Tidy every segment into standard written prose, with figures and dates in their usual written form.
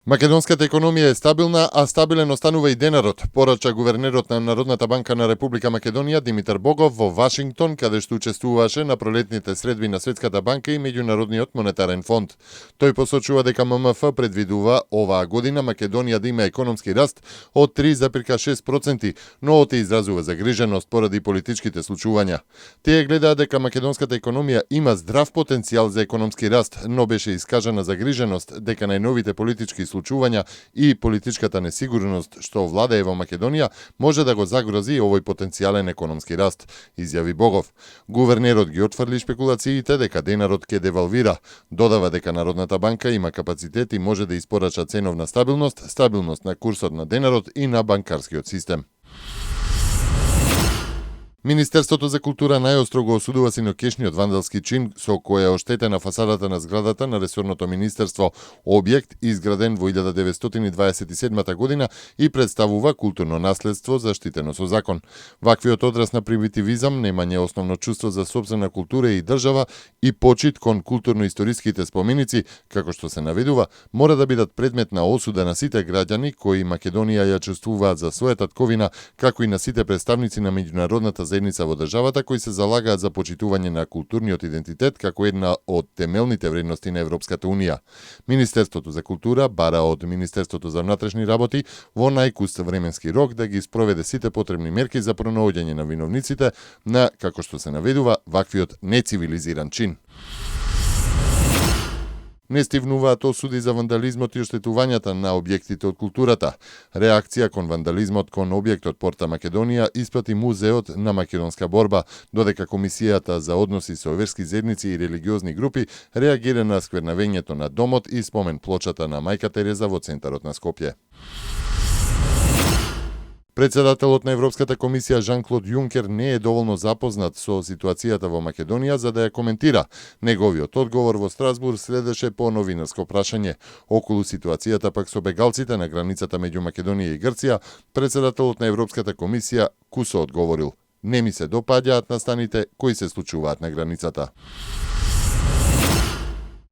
Македонската економија е стабилна, а стабилен останува и денарот, порача гувернерот на Народната банка на Република Македонија Димитар Богов во Вашингтон, каде што учествуваше на пролетните средби на Светската банка и Меѓународниот монетарен фонд. Тој посочува дека ММФ предвидува оваа година Македонија да има економски раст од 3,6%, но оти изразува загриженост поради политичките случувања. Тие гледаат дека македонската економија има здрав потенцијал за економски раст, но беше искажана загриженост дека најновите политички случувања и политичката несигурност што владее во Македонија може да го загрози овој потенцијален економски раст, изјави Богов. Гувернерот ги отфрли шпекулациите дека денарот ќе девалвира. Додава дека Народната банка има капацитет и може да испорача ценовна стабилност на курсот на денарот и на банкарскиот систем. Министерството за култура најостро го осудува синокешниот вандалски чин со кој е оштетена фасадата на зградата на ресорното министерство, објект изграден во 1927 година и представува културно наследство заштитено со закон. Ваквиот одраз на примитивизам, немање основно чувство за сопствена култура и држава и почит кон културно-историските споменици, како што се наведува, мора да бидат предмет на осуда на сите граѓани кои Македонија ја чувствуваат за својата татковина, како и на сите представници на меѓународната заедница во државата кои се залагаат за почитување на културниот идентитет како една од темелните вредности на Европската унија. Министерството за култура бара од Министерството за внатрешни работи во најкуст временски рок да ги спроведе сите потребни мерки за пронаоѓање на виновниците на, како што се наведува, ваквиот нецивилизиран чин. Не стивнуваат осуди за вандализмот и оштетувањата на објектите од културата. Реакција кон вандализмот кон објектот Порта Македонија испрати Музеот на македонска борба, додека Комисијата за односи со верски заедници и религиозни групи реагира на сквернавењето на домот и спомен плочата на Мајка Тереза во центарот на Скопје. Председателот на Европската комисија Жан-Клод Јункер не е доволно запознат со ситуацијата во Македонија за да ја коментира. Неговиот одговор во Страсбург следеше по новинарско прашање. Околу ситуацијата пак со бегалците на границата меѓу Македонија и Грција, председателот на Европската комисија кусо одговорил: "Не ми се допаѓаат настаните кои се случуваат на границата."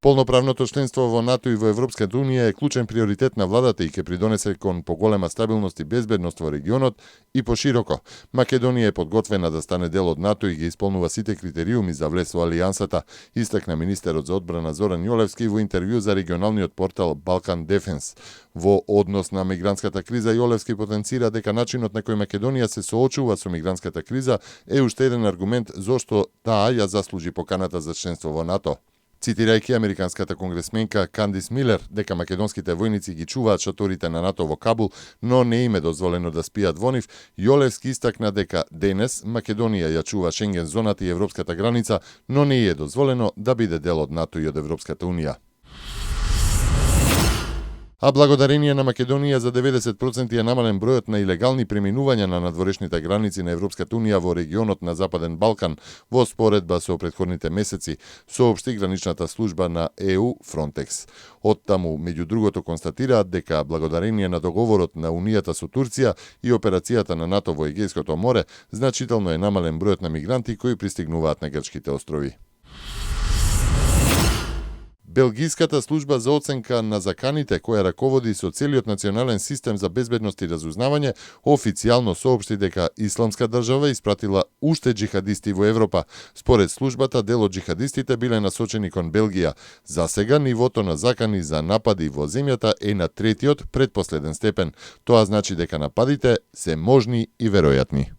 Полноправното членство во НАТО и во Европската унија е клучен приоритет на владата и ќе придонесе кон поголема стабилност и безбедност во регионот и пошироко. Македонија е подготвена да стане дел од НАТО и ги исполнува сите критериуми за влез во алијансата, истакна министерот за одбрана Зоран Јолевски во интервју за регионалниот портал Balkan Defense. Во однос на мигрантската криза, Јолевски потенцира дека начинот на кој Македонија се соочува со мигрантската криза е уште еден аргумент зошто таа ја заслужи поканата за членство во НАТО. Цитирајќи американската конгресменка Кандис Милер дека македонските војници ги чуваат шаторите на НАТО во Кабул, но не им е дозволено да спијат во нив, Јолевски истакна дека денес Македонија ја чува Шенген зоната и европската граница, но не е дозволено да биде дел од НАТО и од Европската унија. А благодарение на Македонија за 90% е намален бројот на илегални преминувања на надворешните граници на Европската унија во регионот на Западен Балкан во споредба со претходните месеци, соопшти граничната служба на ЕУ Frontex. Оттаму, меѓу другото, констатираат дека благодарение на договорот на Унијата со Турција и операцијата на НАТО во Егејското море, значително е намален бројот на мигранти кои пристигнуваат на грчките острови. Белгиската служба за оценка на заканите, која раководи со целиот национален систем за безбедност и разузнавање, официјално соопшти дека Исламска држава испратила уште џихадисти во Европа. Според службата, дел од џихадистите биле насочени кон Белгија. За сега нивото на закани за напади во земјата е на третиот предпоследен степен. Тоа значи дека нападите се можни и веројатни.